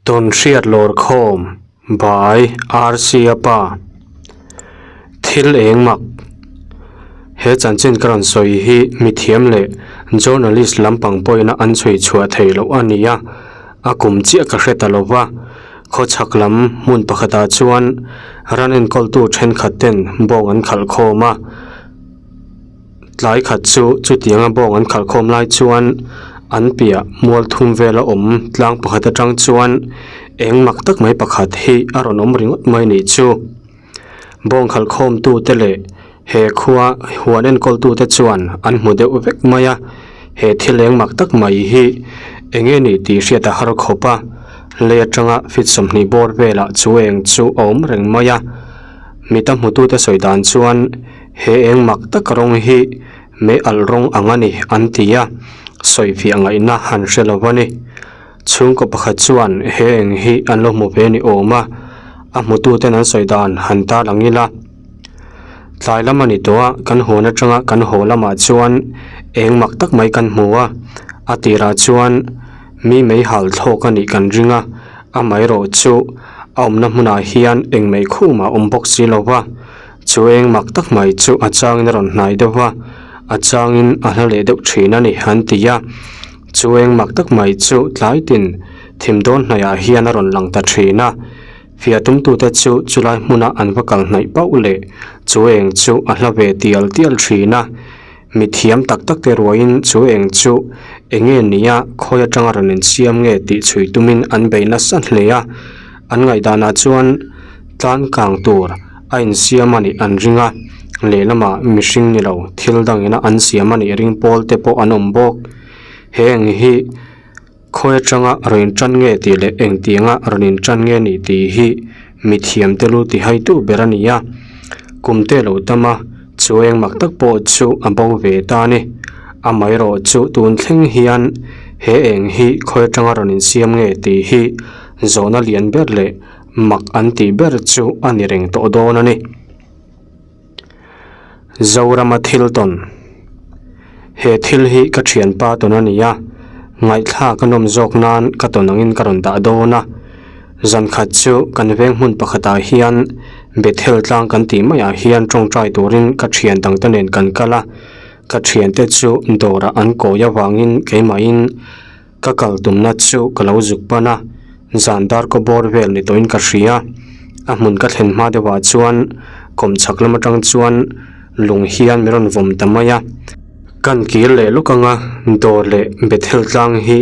Tawnhriat lawrkhawm by RC-a pa. Thil eng mak. He chanchin ka rawn sawi hi mithiam leh journalist lampang pawhina an chhui chhuah theih loh a ni a, a kum chiah ka hre ta lo va. Khawchhak lam hmun pakhatah chuan ran enkawltu thenkhat ten bawng an khalh khawm a. Tlai khat chu chutianga bawng an khalh khawm lai chuan an piah mual thum vela awm tlang pakhat atang chuan eng mak tak mai pakhat hi a rawn awm ringawt mai nih chu. Bawng khalh khawm tu te leh he khua huan enkawl tu te chuan an hmu deuh vek mai a, he thil eng mak tak mai hi eng nge nih tih hriat a har khawp a, lei atanga feet 20 bawr velah chu eng chu a awm reng mai a, mita hmutute sawi dan chuan. He eng mak tak rawng hi mei alh rawng ang a ni an ti a, sawifiah ngaihna han hre lo a ni. Chhungkaw pakhat chuan he eng hi an lo hmu ve ni awm a, a hmututen an sawi dan han tar ang ila. Tlai lam a ni tawh a, kan huan atanga kan haw lamah chuan eng mak tak mai kan hmu a, a tirah chuan mi mei hal thlawk a nih kan ring a, amaherawh chu a awmna hmunah hian eng mei khumah a awm bawk si lo va. Chu eng mak tak mai chu a changin a rawn hnai deuh va, a changin a hla leh deuh thin a ni an ti a. Chu eng mak tak mai chu tlai tin thim dawn hnaihah hian a rawn lang ta thin a. Fiah tumtute chu chulai hmuna an va kal hnaih pauh leh chu eng chu a hla ve tial tial thin a. Mi thiam tak tak te ruaiin chu eng chu eng nge nia khawi atanga rawn insiam nge tih chhui tumin an bei nasa hle a. An ngaihdanah chuan tlan kang tur a insiam a nih an ring a, lehlamah mihring ni lo thil dangina an siam a nih ring pawl te pawh an awm bawk. He eng hi khawi atanga rawn intan nge tih leh engtianga rawn intan nge nih tih hi mithiam te lu ti haitu ber a ni a, kum te lo tam a, chu eng mak tak pawh chu a bo ve ta a ni. Amaherawh chu tun thleng hian he eng hi khawi atanga rawn insiam nge tih hi zawhna lian ber leh mak an tih ber chu a ni reng tawh dawn a ni. Zorama thil tawn He thil hi ka thianpa tawn a ni a, ngaihthlak a nawm zawk nan ka tawn angin ka rawn dah dawn a. Zan khat chu kan veng hmun pakhatah hian Bethel tlang kan tih maiah hian tawngtai turin ka thian dangte nen kan kal a, ka thiante chu dawrah an kawi avangin keimahin Ka kal tumna chu ka lo zuk pan a, zan dar kaw bawr vel ni tawhin ka hria. A hmun ka thlen hma deuhah chuan kawmchhak lam atang chuan lung hian min rawn vawm ta mai a. Kan kir leh lawk anga dawr leh Bethel tlang hi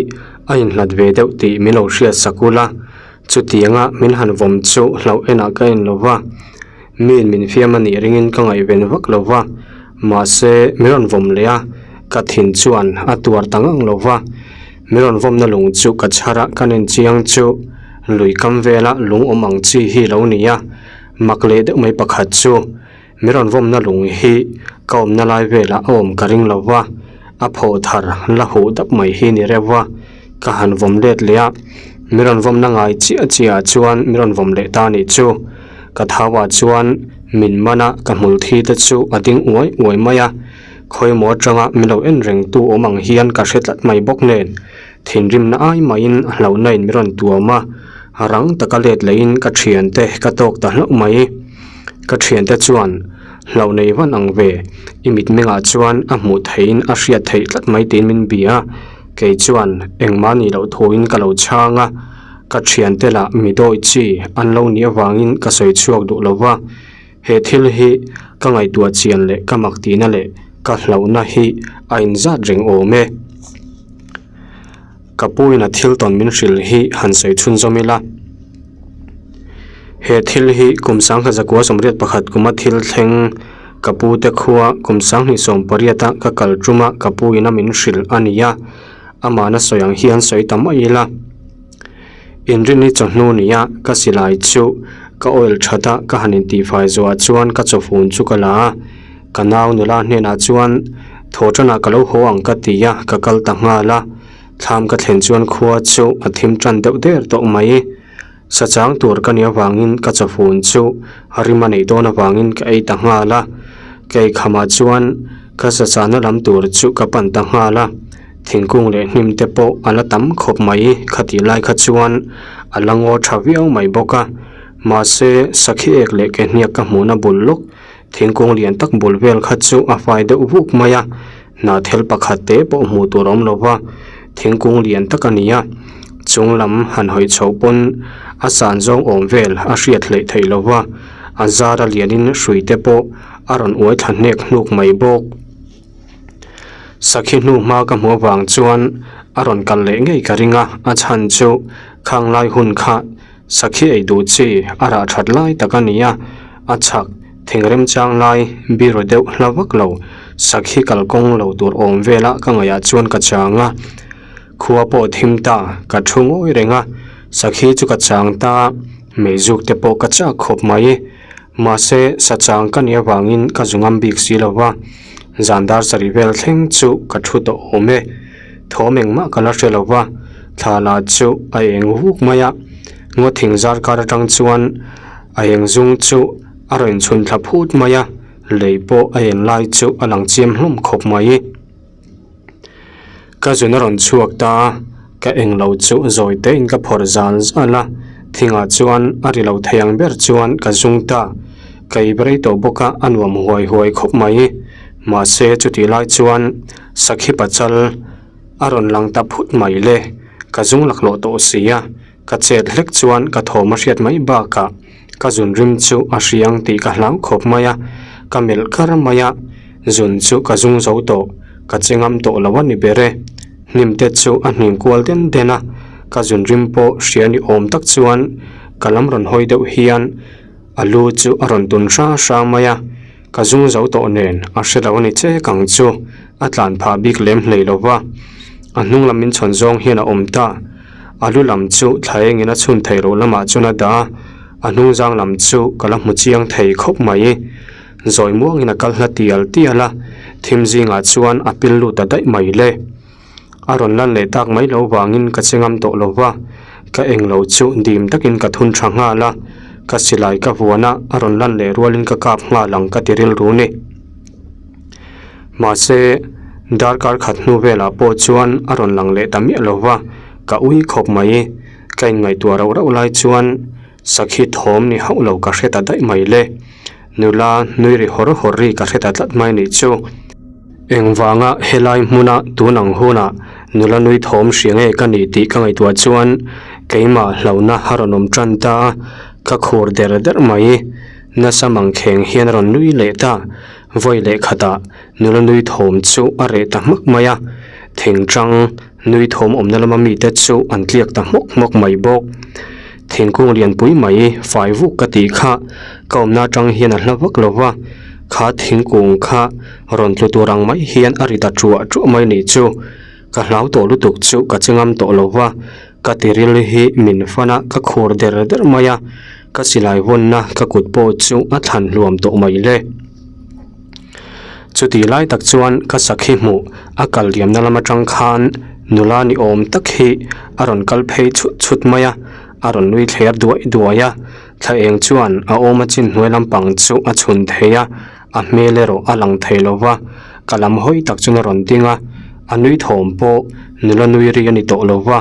a inhlat ve deuh tih min lo hriat sak ula, chutianga min han vawm chu hlauh enah ka en lo va. Miin min fiam a nih ringin ka ngaihven vak lo va, mahse min rawn vawm leh a, ka thin chuan a tuar ta ngang lo va. Min rawn vawmna lung chu ka chhar a, ka nen chiang chu lui kam vela lung awm ang chi hi lo ni a, mak leh deuh mai pakhat chu min rawn vawmna lung hi ka awmna lai velah a awm ka ring lo va, a phaw thar la huh dap mai hi ni reuh va, ka han vawm let leh a, min rawn vawmna ngai chiah chiah ah chuan min rawn vawm leh ta nih chu. Ka thau ah chuan min man a, ka hmul thi te chu a ding uai uai mai a, khawimaw atanga min lo en reng tu awm ang hian ka hre tlat mai bawk nen, thinrimna ai maiin hlauhna in min rawn tuam a, rang taka let leiin ka thiante ka tawk ta hlauh mai. Ka thiante chuan hlauh nei van ang ve, i mitmengah chuan a hmuh theihin a hriat theih tlat mai tiin min bia a, kei chuan engmah nih loh thuin ka lo chhang a. Ka thiante lah mi dawi chi an lo nih avangin ka sawi chhuak duh lo va, he thil hi ka ngaihtuah chian leh ka mak tihna leh ka hlauhna hi a inzat reng awm e. Ka puin a thil tawn min hrilh hi han sawi chhunzawm ila. He thil hi kum 1981 kuma thil thleng ka pute khua kum 2018 a ka kal tuma ka puin a min hrilh a ni a. Amahna sawi ang hian sawi ta mai ila. Inrinni chawhnu nia ka silai chu ka oil that a, ka han intihfai zuah chuan ka chawfun chu ka la a. Ka nau nula hnenah chuan thawhtanah ka lo haw ang ka ti a, ka kal ta nghal a. Thlam ka thlen chuan khua chu a thim tan deuh der tawh mai. Sachang tur ka nih avangin ka chawfun chu a rim a neih dawn avangin ka ei ta nghal a. Ka ei khamah chuan ka sachahna lam tur chu ka pan ta nghal a. Thingkung leh hnim te pawh a la tam khawp mai khatih lai kha chuan A la ngaw tha viau mai bawk a, mahse sakhi ek leh ke hniak ka hmuhna bul lawk thingkung lian tak bul vel kha chu a fai deuh vuk mai a, hnahthel pakhat te pawh hmuh tur a awm lo va, thingkung lian tak a ni a, chung lam han hawi chhoh pawn a san zawng awm vel a hriat hleih theih lo va, a zar a lianin hrui te pawh a rawn uai thla hnek hnuk mai bawk. Sakhi hnu hma ka hmuh avang chuan a rawn kal leh ngei ka ring a, a chhan chu khang lai hun kha sakhi ei duh chi a rah that lai tak a ni a, a chhak thing remchang lai biro deuh hla vak lo sakhi kalkawng lo tur awm vela ka ngaihah chuan ka chang a, khua pawh thim ta ka thu ngawi reng a, sakhi chu ka chang ta meizuk te pawh ka chak khawp mai. Mahse, sachang ka nih avangin ka zu ngam bik si lo va, zan dar sarih vel thleng chu ka thu tawh awm e. Thawm engmah ka la hre lo va, thla lah chu a eng vuk mai a. Ngaw thing zar kar atang chuan a eng zung chu a rawn chhun thla phut mai a, lei pawh a en lai chu a lang chiam hlawm khawp mai. Ka zun a rawn chhuak ta a, ka eng lo chu zawi tein ka phawrh zal zal a, thingah chuan a ri lo thei ang ber chuan ka zung ta. Ka ip rei tawh bawk a, a nuam huai huai khawp mai. Mahse chutih lai chuan sakhi pachal a rawn lang ta phut mai le, ka zung laklawh tawh si a, ka chet hlek chuan ka thawm a hriat mai bakah ka zun rim chu a hriang tih ka hlau khawp mai a, ka melh kar mai a, zun chu ka zung zo tawh, ka che ngam tawh lo a ni ber e. Hnim te chu a hnim kual den den a, ka zun rim pawh hria ni awm tak chuan ka lam rawn hawi deuh hian a lu chu a rawn tun hra hra mai a, ka zung zo tawh nen a hre lo a ni che kang chu a tlan phah bik lem hlei lo va, a hnung lam min chhawn zawng hian a awm ta. A lu lam chu thla engin a chhun theih loh lamah chuan a dah a, a hnung zang lam chu ka la hmu chiang thei khawp mai. Zawi muangin a kal hla tial tial a, thim zingah chuan a pil lut ta daih mai le. A rawn lan leh tak mai lo vangin ka che ngam tawh lo va, ka eng lo chu dim takin ka thun tha nghal a, ka silai ka vuan a, a rawn lan leh rualin ka kap nghal ang ka ti rilru ni. Mahse, darkar khat hnu velah pawh chuan a rawn lang leh ta miah lo va, ka ui khawp mai. Ka inngaihtuah rauh rauh lai chuan sakhi thawm ni hauh lo ka hre ta daih mai le. Nula nui ri hawr hawr ri ka hre ta tlat mai nih chu. Engvanga helai hmuna tun ang hunah nula nui thawm hria nge ka ni tih ka ngaihtuah chuan keimah hlauhna a rawn awm tan ta a, ka khur der der mai. Nasa mangkheng hian a rawn nui leh ta. Vawi leh khatah nula nui thawm chu a reh ta hmak mai a, thingtang nui thawm awmna lama mite chu an tliak ta hmawk hmawk mai bawk. Thingkung lianpui mai fai vuk ka tih kha ka awmna atang hian a hla vak lo va, kha thingkung kha rawn tlu tur ang mai hian a ri ta ṭuah ṭuah mai nih chu. Ka hlau tawh lutuk chu ka che ngam tawh lo va, ka tiril hi min fan a, ka khur der der mai a, ka silai vawnna ka kut pawh chu a thlan hluam tawh mai le. Chutih lai tak chuan ka sakhi hmuh a kal liamna lam atang khan nula ni awm tak hi a rawn kal phei chhut chhut mai a, a rawn nui thler duai duai a, thla eng chuan a awm a chin hnuai lampang chu a chhun thei a, a hmel erawh a lang thei lo va, ka lam hawi tak chuan a rawn ding a, a nui thawm pawh nula nui ri a ni tawh lo va,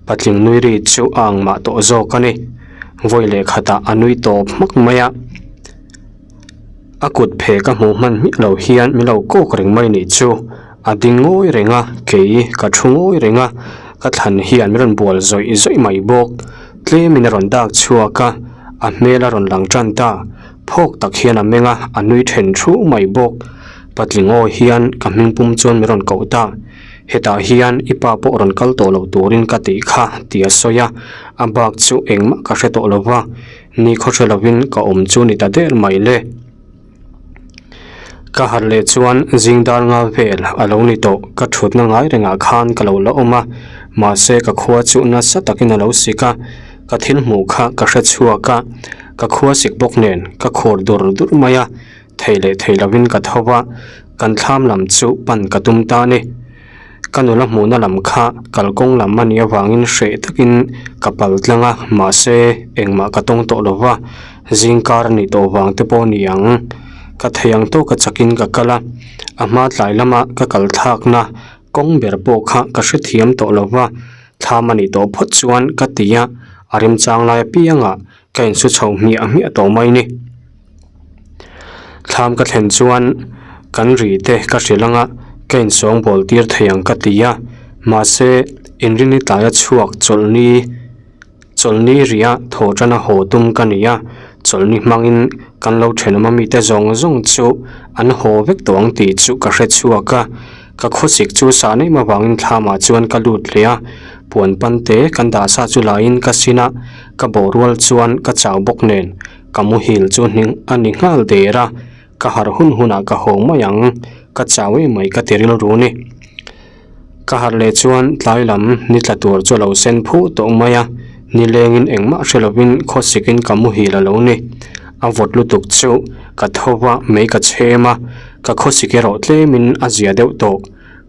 patling nui ri chu a ang mah tawh zawk a ni. Vawi leh khatah a nui tawp hmak mai a, a kut pheh ka hmuh hman hmiah lo hian min lo kawk reng mai nih chu, a ding ngawi reng a, kei ka thu ngawi reng a, ka thlan hian min rawn bual zawih zawih mai bawk, tlemin a rawn dak chhuak a, a hmel a rawn lang tan ta. Phawk tak hian a meng a, a nui then thu mai bawk. Patling aw hian ka hming pum chuan min rawn koh ta. Hetah hian i pa pawh rawn kal tawh lo turin ka tih kha tih a sawi a, a bak chu engmah ka hre tawh lo va, ni khaw hre lovin ka awm chu ni ta der mai le. Ka harh leh chuan zing dar nga vel a lo ni tawh, ka thutna ngai rengah khan ka lo la awm a, mahse ka khua chu nasa takin a lo sik a, ka thil hmuh kha ka hre chhuak a, ka khua sik bawk nen ka khur dur dur mai a, thei leh thei lovin ka tho va, kan thlam lam chu pan ka tum ta a ni. Ka nula hmuhna lam kha kalkawng lam a nih avangin hreh takin ka pal tlang a, mahse engmah ka tawng tawh lo va, zingkar a nih tawh vang te pawh a ni ang. Ka thei ang tawka chakin ka kal a, a hma tlai lama ka kal thlakna kawng ber pawh kha ka hrethiam tawh lo va, thlam a nih tawh phawt chuan ka ti a. A remchang lai apiangah ka insu chho hmiah hmiah tawh mai ni. Thlam ka thlen chuan kan ri te ka hrilh anga ka insawng bawl tir thei ang ka ti a, mahse inrini tlaia chhuak chawlhni chawlhni riah thaw tana haw tum ka ni a, chawlhni hmangin kan lo thenawm a mite zawng zawng chu an haw vek tawh ang tih chu ka hre chhuak a. Ka khawsik chu sah neih avangin thlamah chuan ka lut leh a, puan pante kan dah sa chu laiin ka sin a, ka borual chuan ka chau bawk nen ka muhil chu hning a ni nghal der a, ka harh hun hunah ka haw mai ang, ka chau em mai ka ti rilru ni. Ka harh leh chuan tlai lam ni tla tur chu a lo sen phuh tawh mai a, nilengin engmah hre lovin khawsikin ka muhil a lo ni. A vawt lutuk chu ka tho va mei ka chhem a. Ka khawsik erawh tlemin a zia deuh tawh.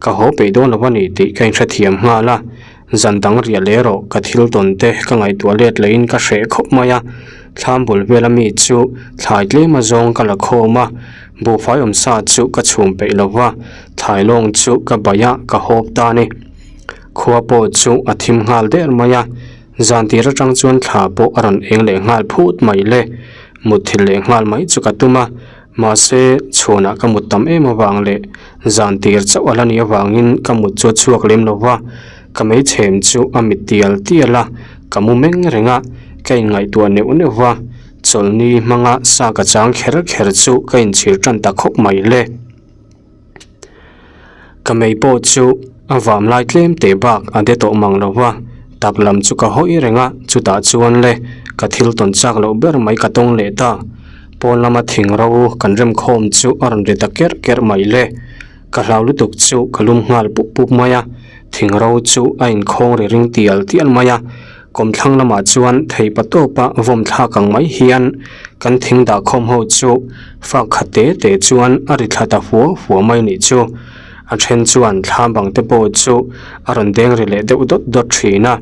Ka haw peih dawn lo a ni tih ka inhrethiam nghal a. Zan dang riah leh erawh ka thil tawn te ka ngaihtuah let lehin ka hreh khawp mai a. Thlam bul vela mi chu thlai tlem azawng ka la khawm a. Buhfai awm sa chu ka chhum peih lo va, thlai lawng chu ka baih a, ka hawp ta a ni. Khua pawh chu a thim nghal der mai a. Zan tir atang chuan thla pawh a rawn eng leh nghal phut mai le. Mutthilh leh nghal mai chu ka tum a. Mahse, chhuanah ka mut tam em avang leh zan tir chauh a la nih avangin ka mut chu a chhuak lem lo va, ka meichhem chu a mit tial tial a, ka mu meng reng a, ka inngaihtuah neuh neuh va, chawlhni hmanga sa ka chang kher kher chu ka inchhir tan ta khawp mai le. Ka mei pawh chu a vam lai tlem teh bak a de tawh mang lo va, tak lam chu ka hawi reng a, chutah chuan le ka thil tawn chak loh ber mai ka tawng leh ta. Pawn lama thing ro kan rem khawm chu a rawn ri ta kerh kerh mai le. Ka hlau lutuk chu ka lum nghal pup pup mai a, thing ro chu a inkhawng ri ring tial tial mai a. Kawmthlang lamah chuan theipa tawpa vawm thlak ang mai hian kan thing dah khawm ho chu fak khat te te chuan a ri thla ta fua fua mai nih chu. A then chuan thla bang te pawh chu a rawn deng ri leh deuh dawt dawt thin a.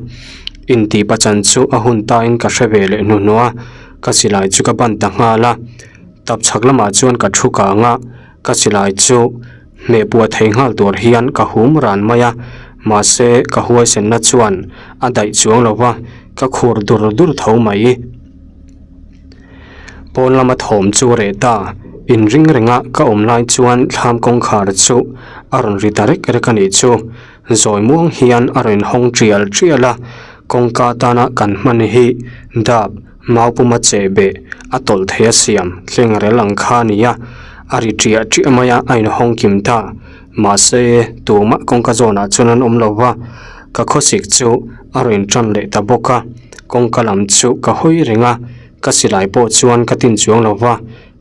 Intih pachan chu a hun tain ka hre ve leh hnuhnawh a, ka silai chu ka ban ta nghal a. Tapchhak lamah chuan ka thu kang a, ka silai chu. Hmeh puah thei nghal tur hian ka hum ran mai a, mahse ka huaisenna chuan a daih chuang lo va, ka khur dur dur tho mai. Pawn lama thawm chu reh ta, inring renga ka awm lai chuan thlam kawngkhar chu a rawn ri ta rek rek a nih chu. Zawi muang hian a rawn hawng tial tial a, kawngka tana kan hman hi dap mau puma cheh beh a tawlh thei a siam thleng rel ang kha a ni a, a ri tiah tiah mai a, a inhawng kim ta. Mahse, tumah kawngka zawnah chuan an awm lo va, ka khawsik chu a rawn tan leh ta bawk a, kawngka lam chu ka hawi reng a, ka silai pawh chuan ka tin chuang lo va,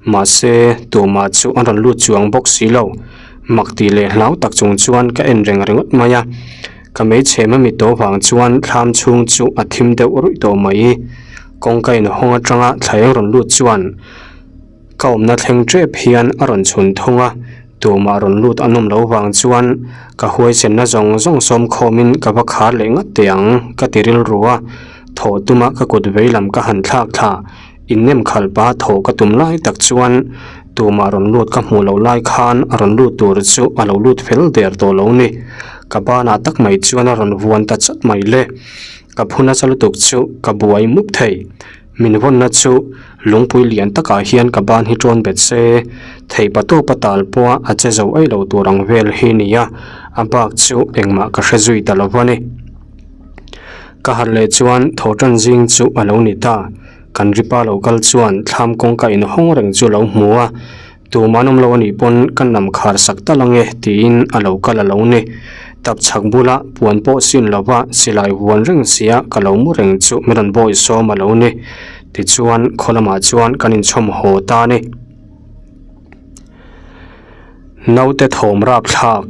Mahse, tumah chu an rawn lut chuang bawk si lo. Mak tih leh hlau tak chung chuan ka en reng ringawt mai a. Ka meichhem a mi tawh vang chuan thlam chhung chu a thim deuh ruih tawh mai. Kawngka inhawng atanga thlaeng rawn lut chuan ka awmna thleng tep hian a rawn chhun thung a. Tumah rawn lut an awm lo vang chuan ka huaisenna zawng zawng sawm khawmin ka va khar leh ngat teh ang ka ti rilru a. Thawh tuma ka kut veilam ka han thlak thla. Innem khalpa thaw ka tum lai tak chuan tumah rawn lut ka hmuh loh lai khan a rawn lut tur chu a lo lut fel der tawh lo ni. Ka banah tak mai chuan a rawn vuan ta chat mai le. Ka phu nasa lutuk chu ka buai mup thei. Min vawnna chu lungpui lian takah hian ka ban hi tawn bet se, theipa tawpa tal pawha a che zo ei lo tur ang vel hi nia, a bak chu engmah ka hre zui ta lo va ni. Ka harh leh chuan thaw tan zing chu a lo ni ta. Kan ripa lo kal chuan thlam kawngka inhawng reng chu lo hmu a, tumah an awm lo anih pawn ka nam khar sak tal ange tiin a lo kal a lo ni. Tap chhak bula puan pawh sin lova silai huan reng sia ka lo mu reng chu min rawn bawi sawm a lo ni. Tichuan khaw lamah chuan kan inchhawm haw ta a ni. Naute thawm rapthlak.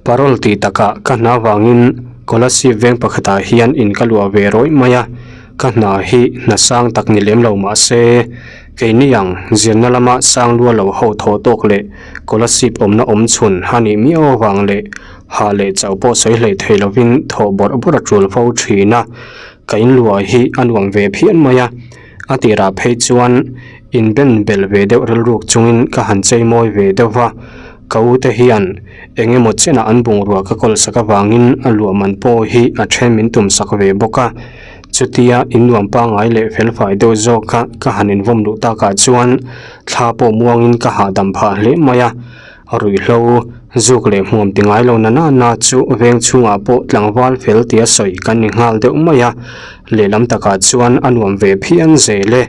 Parole tih takah ka hna vangin Kolasib veng pakhatah hian in ka luah ve rawih mai a, ka hna hi hna sang tak ni lem lo mah se, keini ang zirna lama sang lua lo ho thawh tawk leh Kolasib awmna awm chhun a nih miau avang leh hah leh chauh pawh sawi hlei thei lovin thawh bawrh bawrh a tul fo thin a, ka inluah hi a nuam ve phian mai a, a tirah phei chuan inben bel ve deuh rilruk chungin ka han chei mawi ve deuh va. Ka u te hian eng emaw chenah an bungrua ka kawl sak avangin a luah man pawh hi a then min tum sak ve bawk a. Chutia in nuam pangngai leh felfai deuh zawka ka han invawm luh takah chuan thla pawh muangin ka hahdam phah hle mai a. Ruihhlo, zuk leh hmuam ti ngai lo na na na chu veng chhungah pawh tlangval fel tia sawi kan ni nghal deuh mai a, lehlam takah chuan a nuam ve phian zel e.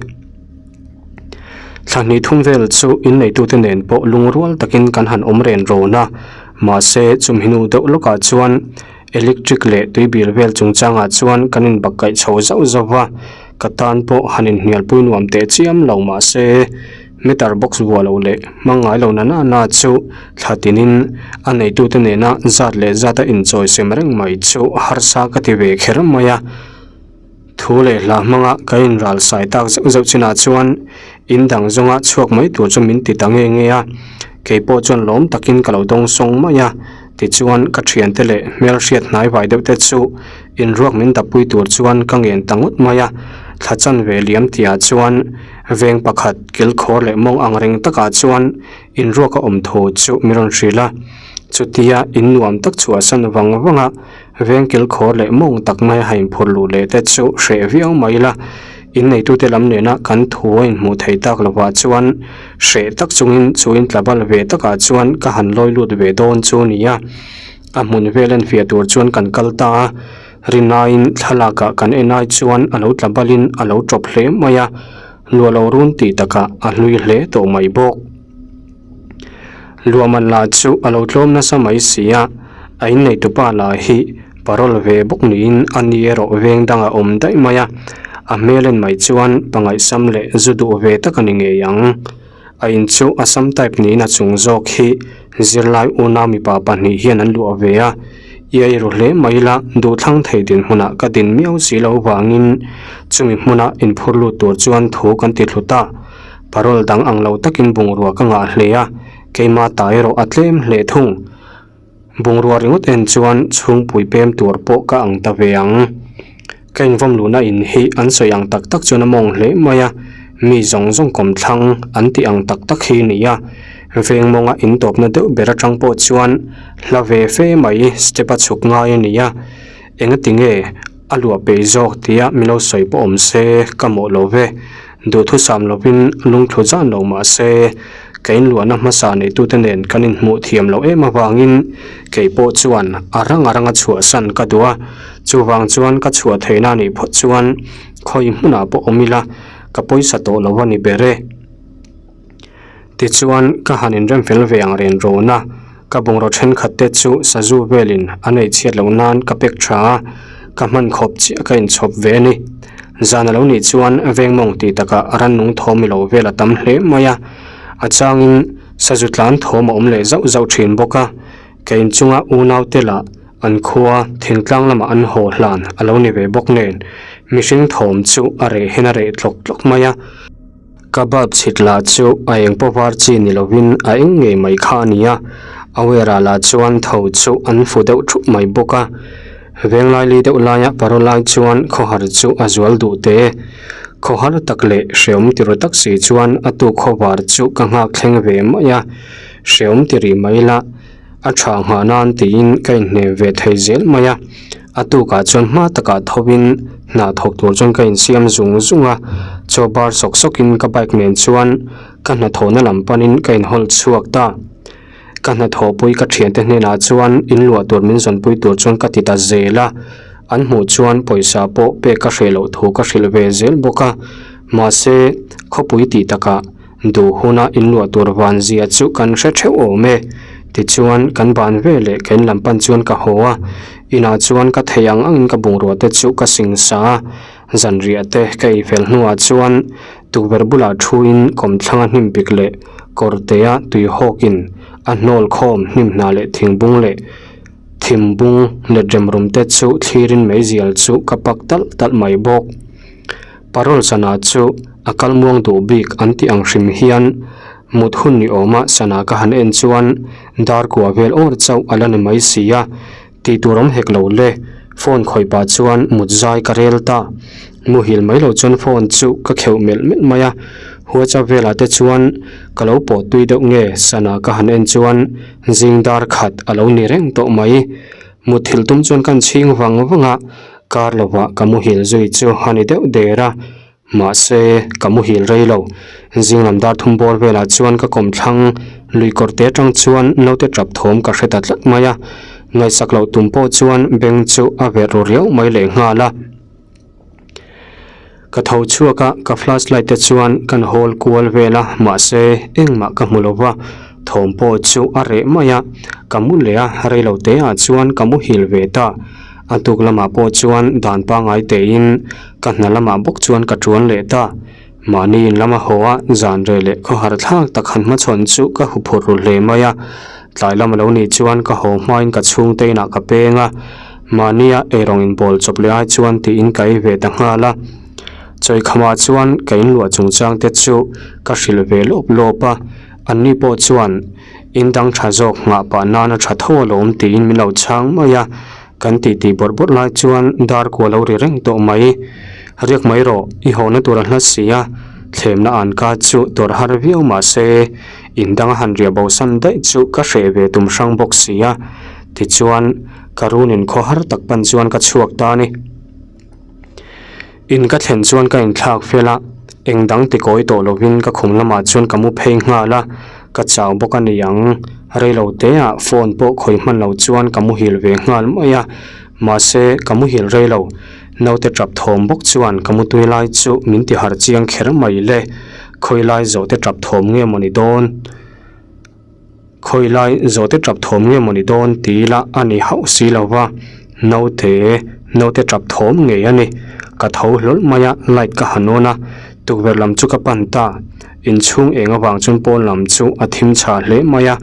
Thla hnih thum vel chu inneitute nen pawh lungrual takin kan han awm ren rawn a, mahse chumi hnu deuh lawkah chuan electric leh tuibil vel chungchangah chuan kan inbakkaih chho zauh zauh va, ka tan pawh han inhnialpui nuam teh chiam lo mahse meter box vuah loh leh hmang ngai lo na na na chu thla tinin a neitute nena zat leh zata inchawisem reng mai chu harsa ka ti ve kher mai a. Thu leh hla hmanga ka inral sai tak zeuh zeuh chinah chuan in dang zawnga chhuak mai tur chu min ti ta nge nge a, kei pawh chuan lawm takin ka lo dawng sawng mai a, tichuan ka thiante leh hmelhriat hnai vai deuh te chu inruak min dappui tur chuan ka ngen ta ngawt mai a, thla chanve liam tihah chuan veng pakhat kilkhawr leh mawng ang reng takah chuan inruak a awm thu chu min rawn hrilh a, chutia in nuam tak chhuahsan vang vang a. Veng kilkhawr leh mawng tak mai a inphur luh leh te chu hreh viau mai la, inneitute lam nena kan thu a inhmuh theih tak lovah chuan hreh tak chungin chu intlabal ve takah chuan ka han lawi lut ve dawn chu a ni a. A hmun vel enfiah tur chuan kan kal ta a, rinaiin thlalakah kan en ai chuan a lo tlabalin a lo tawp hle mai a, luah lo run tih takah a hlui hle tawh mai bawk. Luahman lah chu a lo tlawm nasa mai si a, a inneitupa lah hi parole ve bawk niin a ni erawh veng dangah awm daih mai a, a hmel en mai chuan pangaihsam leh zu duh ve tak a ni ngei ang. A in chu Assam type niin a chung zawk hi zirlai unau mipa pahnih hian an luah ve a, i ei ru hle mai la duhthlang thei dinhmunah ka din miau si lo vangin chumi hmuna inphur lut tur chuan thu kan ti thlu ta. Parole dang ang lo takin bungrua ka ngah hle a, keima ta erawh a tlem hle thung. Bungrua ringawt en chuan chhungpui pem tur pawh ka ang ta ve ang. Ka invawm luhna in hi an sawi ang tak tak chuan a mawng hle mai a, mi zawng zawng kawmthlang an tih ang tak tak hi ni a. Veng mawnga in tawpna deuh ber atang pawh chuan hla ve fe mai step a chhuk ngai a ni a, engatinge a luah peih zawk tia min lo sawi pawh awm se ka mawh lo ve. Duhthusam lovin lungthlu zan lo mah se, ka inluahna hmasa neitute nen kan inhmuh thiam loh em avangin kei pawh chuan a rang a ranga chhuahsan ka duh a, chuvang chuan ka chhuah theihna anih phawt chuan khawi hmunah pawh awm ila ka pawisa tawh lo a ni ber e. Tichuan ka han inrem fel ve ang ren rawn a, ka bungraw thenkhat te chu sazu velin a neih chhiat loh nan ka pek tha a, ka hman khawp chiah ka inchhawp ve a ni. Zan a lo nih chuan vengmawng tih takah rannung thawm i lo vel a tam hle mai a, a changin sazu tlan thawm a awm leh zauh zauh thin bawk a, ka inchunga unaute lah an khua thingtlang lamah an haw hlan a lo ni ve bawk nen mihring thawm chu a reh hian a reh tlawk tlawk mai a. Ka bulb chhit lah chu a eng pawh var chi ni lovin a eng ngei mai kha a ni a, a wire ah lah chuan tho chu an fu deuh thup mai bawk a. Venglaili deuh laia parole lai chuan khawhar chu a zual duh teh e. Khawhar tak leh hreawm ti ru tak si chuan a tu khawvar chu ka nghak thleng ve mai a, hreawm ti rih mai la. A tha nghah nan tiin ka inhnem ve thei zel mai a, a tukah chuan hma takah thovin hna thawk tur chuan ka insiam zung zung a, chaw bar sawk sawkin ka bike nen chuan ka hnathawhna lam panin ka inhawl chhuak ta. Ka hnathawhpui ka thiante hnenah chuan inluah tur min zawnpui tur chuan ka ti ta zel a, an hmuh chuan pawisa pawh pek ka hreh loh thu ka hrilh ve zel bawk a, mahse khawpui tih takah Duh huna inluah tur van zia chu kan hre theuh awm e. Tichuan, kan ban ve leh ka in lam pan chuan ka haw a. Inah chuan ka thei ang angin ka bungrua te chu ka sing sa a. Zanriah te ka ei fel hnuah chuan tukverh bulah thuin kawmthlanga hnim pik leh kawrtea tui hawkin a hnawl khawm hnim hna leh thingbung leh thimbung let remrum te chu thlirin meizial chu ka pak talh talh mai bawk. Parole sana chu a kal muang duh bik an tih ang hrim hian mut hun ni awma sana ka han en chuan dar kua vel awr chauh a la ni mai si a, tih tur awm hek lo le, phone khawih pah chuan mut zai ka rel ta. Muhil mai lo chuan phone chu ka kheuh melh melh mai a, WhatsApp velah te chuan ka lo pawh tui deuh nge sana ka han en chuan zing dar khat a lo ni reng tawh mai. Mutthilh tum chuan ka inchhing vang vang a, kar lovah ka muhil zui chu a ni deuh der a. Mahse, ka muhil rei lo. Zing lam dar thum bawr velah chuan ka kawmthlang lui kawr te atang chuan naute tap thawm ka hre ta tlat mai a. Ngaihsak loh tum pawh chuan beng chu a verh ru riau mai leh nghal a. Ka tho chhuak a, ka flashlight te chuan kan hawl kual vel a, mahse engmah ka hmu lo va, thawm pawh chu a reh mai a. Ka mu leh a, rei lo te ah chuan ka muhil ve ta. A tuk lamah pawh chuan dan pangngai tein ka hna lamah bawk chuan ka tuan leh ta. Mahni in lama haw a, zan reh leh khawhar thlak tak han hmachhawn chu ka huphurh ru hle mai a. Tlai lam a lo nih chuan ka haw hmain ka chhungte inah ka peng a, mahnia eirawng inbawl chawp leh ai chuan tiin ka ei ve ta nghal a. Chawikhamah chuan ka inluah chungchang te chu ka hrilh ve lawp lawp a, anni pawh chuan in dang tha zawk nghah pah nana tha tho alawm tiin min lo chhang mai a. Kan titi bawrh bawrh lai chuan dar kua lo ri reng tawh mai. Riak mai rawh, i hawhna tur a hla si a, thlemna an ka chu tawrh har viau mah se, in danga han riah bo san daih chu ka hreh ve tum hrang bawk si a, tichuan ka runin khaw har tak pan chuan ka chhuak ta a ni. In ka thlen chuan ka inthlak fel a, eng dang tikawi tawh lovin ka khum lamah chuan ka mu phei nghal a, ka chau bawk a ni ang. Reilo teah phone pawh khawih hman lo chuan ka muhil ve nghal mai a, mahse ka muhil reilo. Naute tap thawm bawk chuan ka mutui lai chu min ti harh chiang kher mai le, khawi lai zawhte tap thawm nge mawni dawn? Khawi lai zawhte tap thawm nge mawni dawn ti ila a ni hauh si lo va, naute naute tap thawm ngei a ni. Ka tho hlawl mai a, light ka han on a, tukverh lam chu ka pan ta. Inchhung eng avang chuan pawn lam chu a thim chhah hle mai a,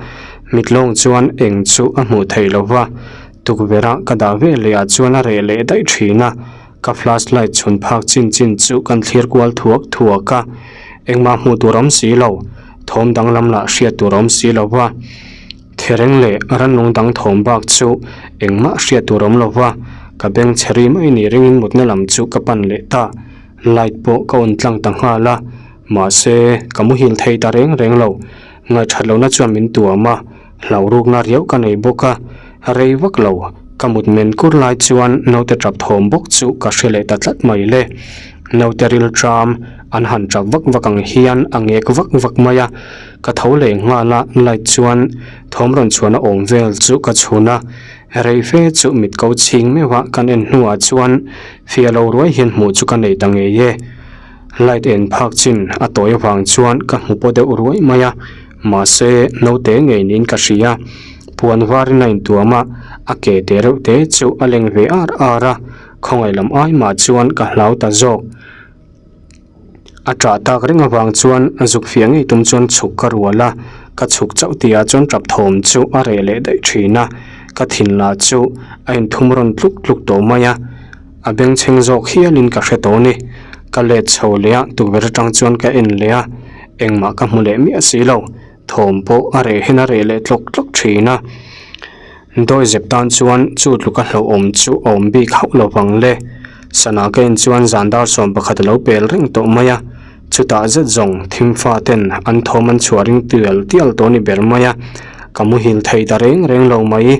mitlawng chuan eng chu a hmuh theih lo va, tukverh a ka dah ve leh ah chuan a reh leh daih thin a, ka flash light chhun phak chin chin chu kan thlir kual thuak thuak a, engmah hmuh tur awm si lo, thawm danglam lah hriat tur awm si lo va, thereng leh rannung dang thawm bak chu engmah hriat tur awm lo va, ka beng chhe ri mai ni ringin mutna lam chu ka pan leh ta, light pawh ka on tlang ta nghal a. Mahse, ka muhil thei ta reng reng lo. Ngaihṭhat lohna chuan min tuam a, hlauhrukna riau ka nei bawk a, rei vak lo. Ka mut men kur lai chuan naute ṭap thawm bawk chu ka hre leh ta tlat mai le. Naute ril ṭam an han ṭap vak vak ang hian a ngek vak vak mai a. Ka tho leh nghal a, light chuan thawm rawn chhuahna awm vel chu ka chhun a. Rei fe chu mit ko chhing meuh a kan en hnuah chuan fiah lo ruai hian hmuh chu ka nei ta ngei e. Light en phak chin a tawi avang chuan ka hmu paw deuh ruai mai a, mahse naute ngei niin ka hria. Puan varin a intuam a, a ke te reuh te chu a leng ve ar ar a, khawngaih lam ai mah chuan ka hlau ta zawk. A ṭah tak reng avang chuan zuk fiah ngei tum chuan chhuk ka rual a, ka chhuk chauh tihah chuan ṭap thawm chu a reh leh daih ṭhin a, ka thin lah chu a inthum rawn tluk tluk tawh mai a. A bengchheng zawk hialin ka hre tawh ni. Ka let chho leh a, tukverh atang chuan ka en leh a, engmah ka hmu leh miah si lo. Thawm pawh a reh hian a reh leh tlawk tlawk thin a. Dawizep tan chuan chu tluka hlauhawm chu a awm bik hauh lo vang le. Sana ka en chuan zan dar 11 a lo pel reng tawh mai a. Chutah zet zawng thim fa ten an thawm an chhuah ring tial tial tawh ni ber mai a. Ka muhil thei ta reng reng lo mai.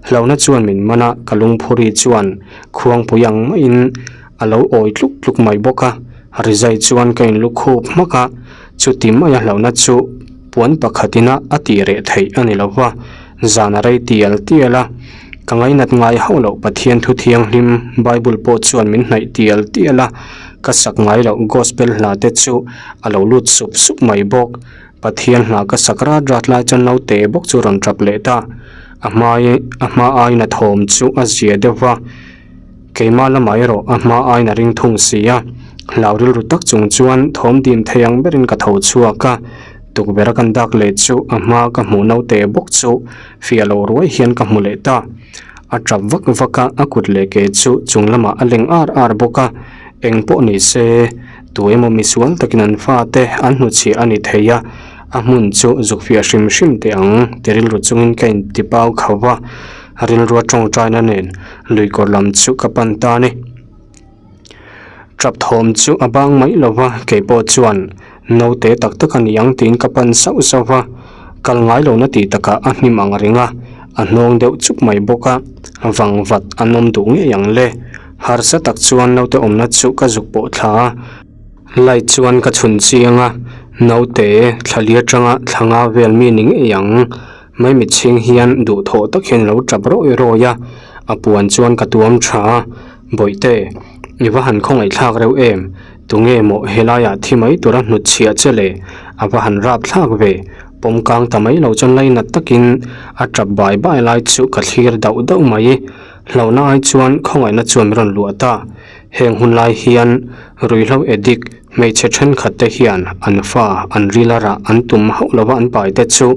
Hlauhna chuan min man a, ka lungphuri chuan khuangpui ang maiin a lo awi tluk tluk mai bawk a, rizai chuan ka inlu khup hmak a, chuti maia hlauhna chu puan pakhatin a a tih reh theih a ni lo va, zan a rei tial tial a, ka ngainat ngai hauh loh Pathian thu thianghlim Bible pawh chuan min hnaih tial tial a, ka sak ngai loh Gospel hla te chu a lo lut sup sup mai bawk. Pathian hla ka sak rat rat lai chuan naute bawk chu rawn tap leh ta. A hmai a hma aiin a thawm chu a zia deuh va, keimah lamah erawh a hma aiin a ring thung si a. Hlau rilru tak chung chuan thawm dim thei ang berin ka tho chhuak a, tukverh a kan dak leh chu a hma ka hmuh naute bawk chu fiah lo ruai hian ka hmu leh ta. A tap vak vak a, a kut leh ke chu chung lamah a leng ar ar bawk a, eng pawh ni se Tu emaw misual takin an fate an hnuchhiah a ni thei a, a hmun chu zuk fiah hrim hrim teh ang ti rilru chungin ka inti pau kho va, rilrua tawngtaina nen lui kawr lam chu ka pan ta a ni. Tap thawm chu a bang mai lo va, keipawh chuan. Naute tak tak a ni ang tiin ka pan sauh sauh va, kal ngai lo na tih takah a hnim ang reng a, a hnawng deuh chup mai bawk a, vang vat an awm duh ngei ang le. Harsa tak chuan naute awmna chu ka zuk pawh thla a, light chuan ka chhun chiang a, naute thla li atanga thla nga vel mi ni ngei ang. Maimit chhing hian duhthawh tak hian a lo tap rawi rawi a, a puan chuan ka tuam tha a, Bawihte, i va han khawngaihthlak reuh em? Tunge maw helaiah thi mai tura hnut chhiah che le? A va han rap thlak ve, pawm kang ta mai lo chuan lainat takin a tap bai bai lai chu ka thlir dauh dauh mai. Hlauhna ai chuan khawngaihna chuan min rawn luah ta. Heng hun lai hian ruihhlo addict hmeichhe thenkhat te hian an fa an ril a rah an tum hauh lova an pai te chu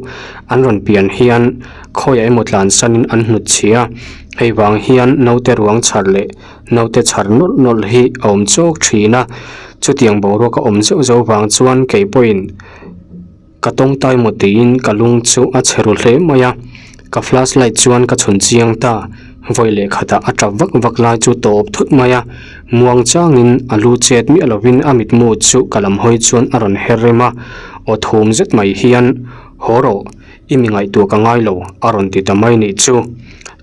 an rawn pian hian khawiah emaw tlansanin an hnut chhia. Hei vang hian naute ruang chhar leh naute chhar nawlh nawlh hi a awm chawk thin a. Chutiang boruak a awm zeuh zeuh vang chuan kei pawhin Ka tawngtai maw tiin ka lung chu a chhe ru hle mai a, ka flash light chuan ka chhun chiang ta, vawi leh khatah a tap vak vak lai chu tawp thut mai a, muang changin a lu chet miah lovin a mitmu chu ka lam hawi chuan a rawn her rem a, aw thum zet mai hian, Haw rawh, i mi ngaihtuah ka ngai lo a rawn ti ta mai nih chu.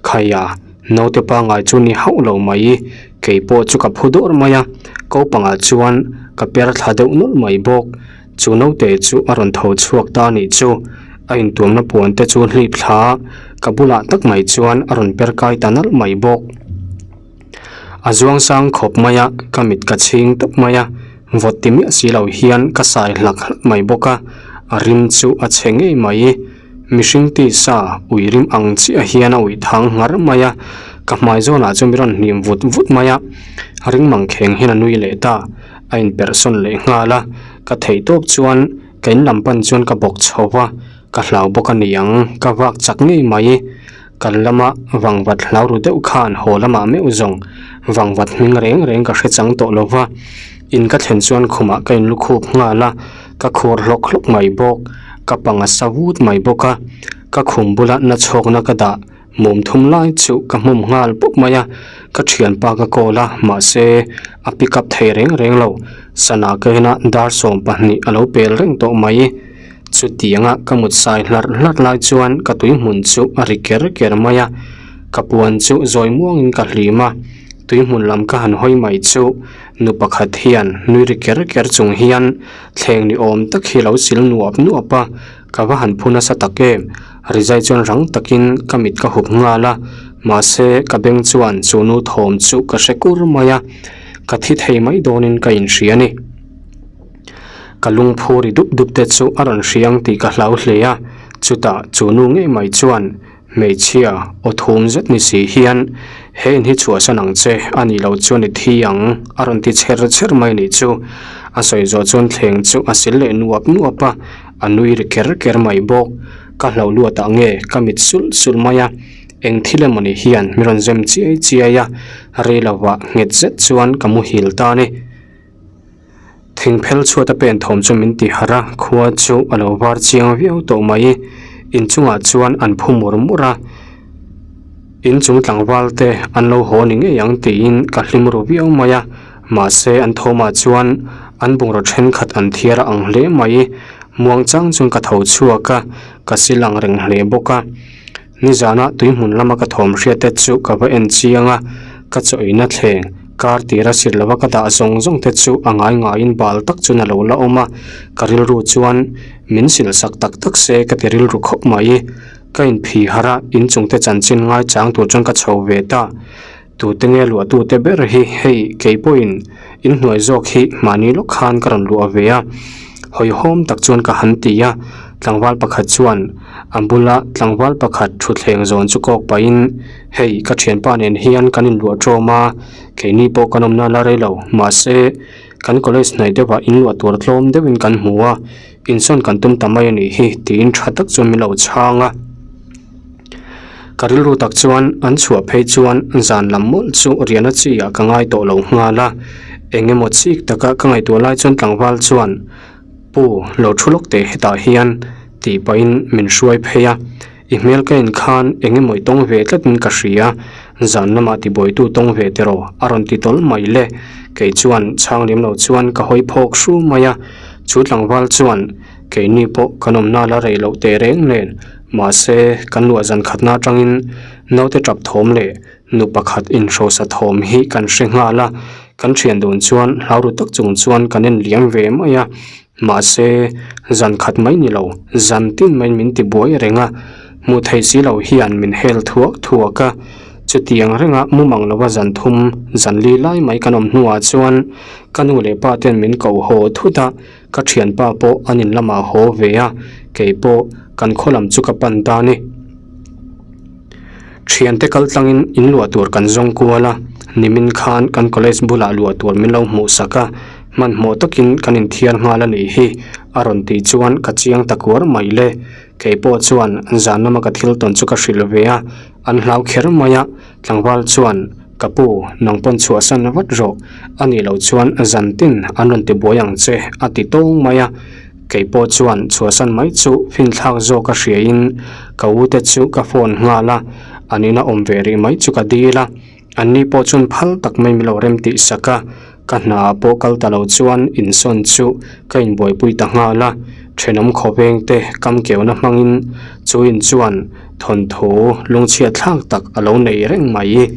Khaia, naute pangngai chu ni hauh lo mai, kei pawh chu ka phu dawrh mai a, ko pangah chuan ka per thla deuh nawlh mai bawk. Chu naute chu a rawn tho chhuak ta anih chu, a intuamna puan te chu hlip thla ka bulah tak mai chuan a rawn per kai ta nalh mai bawk. A zuang sang khawp mai a, ka mit ka chhing tawp mai a, vawt ti miah si lo hian ka sai hlak hlak mai bawk a, a rim chu a chhe ngei mai. Mihring tisa ui rim ang chiah hian a ui thang nghar mai a, ka hmai zawnah chuan mi rawn hnim vut vut mai a, ring mang kheng hian a nui leh ta. A inperh sawn leh nghal a, ka theih tawp chuan ka in lam pan chuan ka bawk chho va, ka hlau bawk a ni ang, ka vak chak ngei mai. Kal lama vangvat hlau ru deuh khan haw lamah meuh zawng vangvat hming reng reng ka hre chang tawh lo va, in ka thlen chuan khumah ka in lukhup nghal a, ka khur hlawk hlawk mai bawk, ka pang a sa vut mai bawk a, ka khum bula na chhawkna ka dah. Mum thum lai chu ka hmum nghal pawp mai a, ka thianpa ka call a, mahse a pick up thei reng reng lo, sana ka en a dar 12 a lo pel reng tawh mai. Chutianga ka mut sai hlarh hlarh lai chuan ka tui hmun chu a ri ker ker mai a, ka puan chu zawi muangin ka hlim a, tui hmun lam ka han hawi mai chu nu pakhat hian nui ri ker ker chung hian thleng ni awm tak hi a lo sil nuap nuap a, Ka va han phu nasa tak em? Rizai chuan rang takin ka mit ka hup nghal a, mahse ka beng chuan chu nu thawm chu ka hre kur mai a, ka thi thei mai dawnin ka inhria a ni. Ka lungphu ri dup dup te chu a rawn hriang tih ka hlau hle a, chutah chu nu ngei mai chuan Hmeichhia, aw thum zet ni si hian, He in hi chhuahsan ang che, a nih loh chuan i thi ang, a rawn ti chher chher mai nih chu. A sawi zawh chuan thleng chu a sil leh nuap nuap a, a nui ri ker ker mai bawk. Ka hlauh luat ah nge ka mit sulh sulh mai a, eng thil emaw ni hian mi rawn zem chiai chiai a, rei lovah nghet zet chuan ka muhil ta a ni. Thingphel chhuat a pen thawm chu min ti harh a, khua chu a lo var chiang viau tawh mai. Inchungah chuan an phu mur mur a, inchung tlangval te an lo haw ni ngei ang tiin ka hlim ru viau mai a, mahse an thawmah chuan an bungraw thenkhat an thiar a ang hle mai. Muang chang chuan ka tho chhuak a, ka sil ang reng hle bawk a. Nizana tui hmun lama ka thawm hriat te chu ka va en chiang a, ka chaw eina thleng kar tira sir lova ka dah zawng zawng te chu a ngai ngaiin bal tak chuan a lo la awm a, ka rilru chuan min sil sak tak tak se ka ti rilru khawp mai. Ka inphi harh a, inchung te chanchin ngaichang tur chuan ka chho ve ta. Tute nge luahtute ber hi hei kei pawhin inhnuai zawk hi mahni lawk khan ka rawn luah ve a, hawihhawm tak chuan ka han ti a, tlangval pakhat chuan a bula tlangval pakhat thutthleng zawn chu kawk pahin hei ka thianpa nen hian kan inluah tawm a, keini pawh kan awmna la rei lo mahse kan college hnaih deuhah inluah tur tlawm deuhin kan hmu a, insawn kan tum ta mai a nih hi tiin tha tak chuan min lo chhang a. Ka rilru tak chuan an chhuah phei chuan zan lam mawlh chu riahna chi ah ka ngai tawh lo nghal a, eng emaw chik taka ka ngaihtuah lai chuan tlangval chuan Pu lo thu lawk teh hetah hian tih pahin min hruai phei a, i hmel ka en khan eng emaw i tawng ve tlatin ka hria, zan lamah tibuaitu tawng ve tiraw a rawn ti tawl mai le, kei chuan chhang lem lo chuan ka hawi phawk hru mai a. Chu tlangval chuan keini pawh kan awmna la rei loh teh reng nen mahse kan luah zan khatna atangin naute tap thawm leh nu pakhat inhrosa thawm hi kan hre nghal a, kan thian dun chuan hlau ru tak chung chuan kan en liam ve mai a, mahse zan khat mai ni lo zan tin maiin min ti buai reng a, hmuh theih si lo hian min hel thuak thuak a, chutiang renga mumang lova zan thum zan li lai mai kan awm hnuah chuan ka nu leh pa ten min koh haw thut a, ka thianpa pawh an in lamah haw ve a, kei pawh kan khaw lam chu ka pan ta a ni. Thiante kal tlangin in luah tur kan zawng kual a, nimin khan kan college bulah luah tur min lo hmuh sak a, hmanhmawh takin kan inthiar nghal a nih hi a rawn tih chuan ka chiang ta kuar mai le. Kei pawh chuan zan lama ka thil tawn chu ka hrilh ve a, an hlau kher mai a, tlangval chuan ka pu nang pawn chhuahsan vat rawh a nih loh chuan zan tin an rawn ti buai ang che a ti tawng mai a. Kei pawh chuan chhuahsan mai chu finthlak zawk a hriain ka u te chu ka phone nghal a, an ina awm ve rih mai chu ka dil a, anni pawh chuan phal tak mai min lo rem tih sak a, ka hna ah pawh kal ta lo chuan insawn chu ka inbuaipui ta nghal a, thenawm khawveng te kam keuna hmangin chu in chuan thawnthu lungchhiat thlak tak a lo nei reng mai.